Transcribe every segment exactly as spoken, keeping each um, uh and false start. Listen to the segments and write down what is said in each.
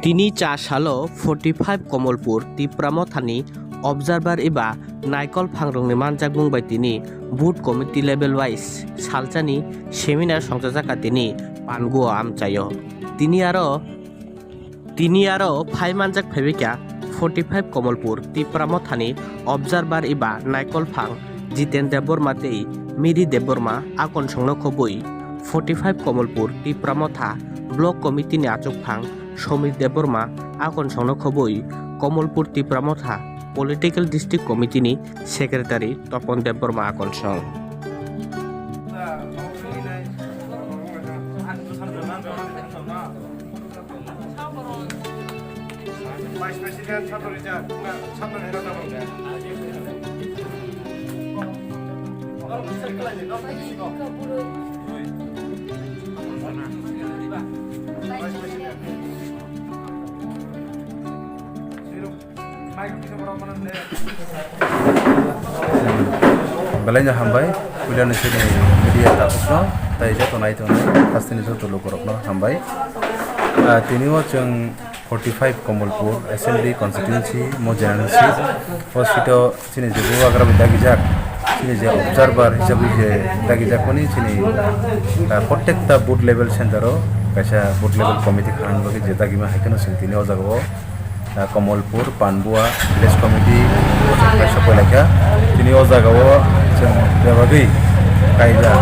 Tini cha salo forty five Komolpur Tipra Mothani observer eba naikol phangrokni manjakmung bai tini booth committee level wise salsani seminar songchajak tini Panguo amchaio. Tini aro Tini aro phai manjak phaibaikha forty five Komolpur Tipra Mothani observer eba naikol phang Jiten Debbarma tei Miri Debbarma akonsongno khobwi forty five Komolpur Tipra Motha Block Committee ni achukphang Somir Debbarma akonsongno khobwi Komolpur Tipra Motha Political District Committee ni Secretary Topon Debbarma akonsong. Belai no hambai, puila ni sini media takhukno, tai joto nai tongnai, hasteni joto lukurokno hambai. Ah, tini o chwng forty five Komolpur Assembly Constituency, mo general seat, o seat o chini je bubagra bai dagijak, chini je observer hisabe je dagijak mani chini, ah, prottekta booth level center o kaisa booth level committee khanani bagwi je dagima hai kheno chwng tini o jaga o ah, Komolpur, Panbua, Village Committee, kaisa poilakha. Tini o jaga o chwng bebagwi kaiba,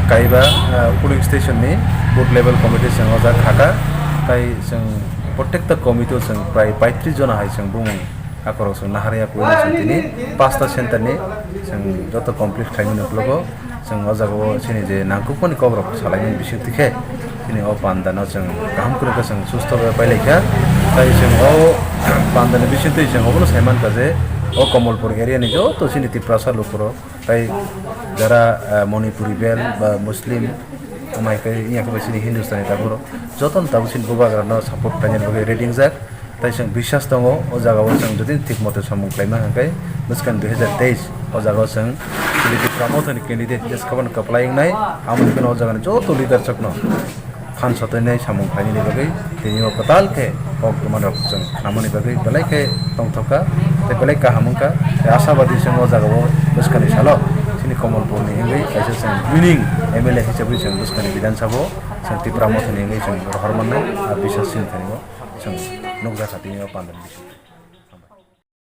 kaiba, ah, polling station ni booth level committee chwng o jaga khaka. Tai chwng prottekta committee o chwng prai paitris jona hai chwng bumung akorok chwng naharya puila chwng tini pasta center ni chwng joto complete khaimani ukologo. Chwng o jaga o chini je nangkukmani kokrok salaimani bisingtwi khe chini o panda no chwng kaham kwrwng khe chwng susto bai pailaikha. Tai chwng o panda ni bisingtwi chwng obono saimankha je o Komolpur area ni joto chini Tiprasa lukurok tai jara, ah, Manipuri bel ba Muslim amai khe wngya khe ba chini Hindustani tabuk jotono tabuk chini bubagra no support khlainani bagwi ready wngjak. Tai chwng biswas tongo, o jaga o chwng jodi thik mote samung khlaima hwnkhe bwskang dui hazar teis o jaga o chwng chini Tipra Mothani candidate jeskhobani kwplai wngnai, amo phano o jagani joto leader chokno phan sotoinai samung khlainani bagwi tini o kwtal khe kok dwman rok chwng khnamani bagwi belai khe tongthokha tei belai kaham wngkha. Tei ashabadi chwng o jaga o bwskangni salo chini Komolpurni wngwi kaisa chwng winning M L A hisabwi chwng bwskangni Bidhan Sabha o chwng Tipra Mothani wngwi chwng rohor mannai, a biswas chini thani o. Chwng nukjakha tini o pandani bisingo.